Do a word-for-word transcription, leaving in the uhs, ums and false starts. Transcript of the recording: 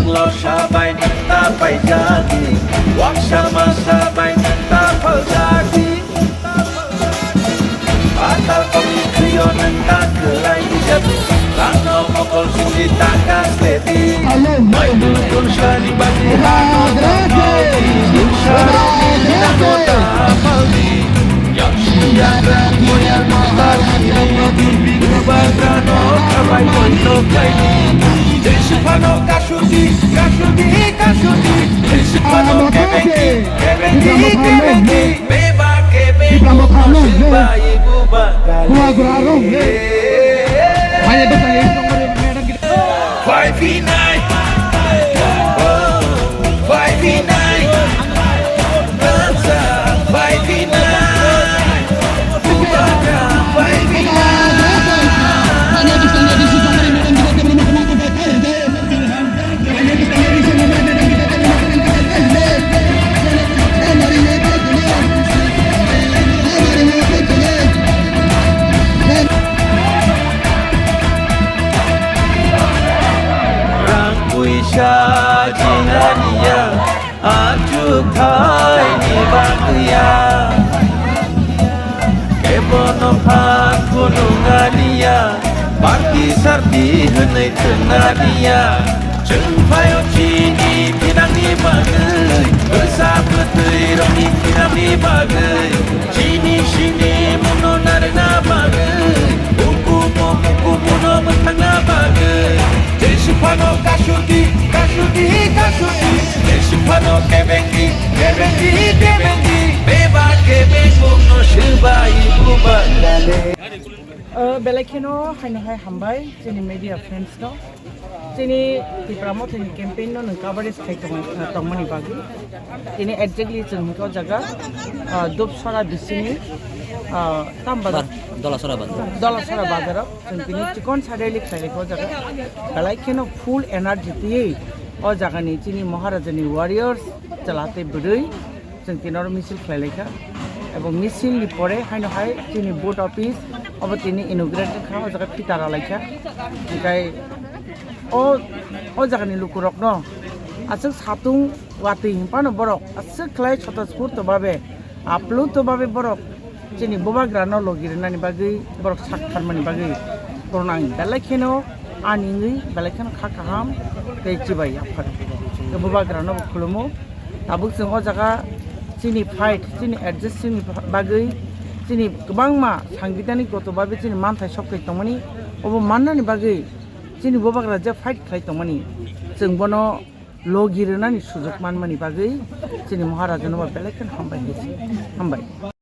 Lorsa bai nang ta paijadi, waksa masa bai nang ta phaljadi. Patal kami khrio nang ta khlai jadi, rangno mokol suri ta kasledi. Mai dulkun sari bagi hano ta phaljadi, dulsa rokni hano ta phaldi. Yaksi yagra moya mata siri, bubagrano khabai moino khlaidi. Jesi phano Kasuti, kasuti, kasuti. Isi pano kebengi, kebengi, kebengi. Beba kebeng, no sibai buba gali. Five v nine. Five v nine. Dansa, five v nine. Bubagra, five v nine. Rang puisa jinganiya, achukthai ni bagwiya. Kebono phan phunuknganiya, party sarti hwnwi thwngna niya. Chwng phaio chini thinangni bagwi, bwsa bwtwi rokni thinangni bagwi. Chini sini mungno narwkna bagwi, ukumo mukumono mwthangna bagwi. Jesi phano kasuti, kasuti, kasuti. Jesi phano kebengdi, kebengdi, kebengdi. Beba kebeng mungno swbai bubagrale. O, belai kheno haino hai hambai chini media friends no. Chini Tipra Mothani campaign no nwng coverage khai tong-, tongmani bagwi. Chini exactly chwng hwnkhe o jaga, ah, Dupsora bisini, ah, tam bazar? Bar-, Dolasora bazar. Dolasora bazar o chwng tini chikon sa rally khlai laikha o jaga. Belai kheno full energy twiwi o jagani chini Maharajani warriors chwla tei bwrwi. Chwng tini oro misil khlai laikha, ebong misil ni pore haino hai chini board office obo tini inaugurate wngkha, o jaga phita ra laikha. Hinkhe o, o jagani lukurokno aswk satung watwi hinphano borok aswk khlai swtosphurto babe, aplutto babe borok chini bubagrano logi rwnani bagwi borok sak tharmani bagwi borokno ang belai kheno ani wngwi belai kheno kha kaham tei chibai yaphar. Bubagrano bo khulumo. Tabuk chwng o jaga chini fight, chini adjust chini bagwi chini kwbangma sangbidanik goto babe chini manthai sok khai tongmani, obo mannani bagwi chini bubagra je fight khlai tongmani, chwng bono logi rwnani sujok manmani bagwi chini Maharajano bo belai kheno hambai hai se, hambai.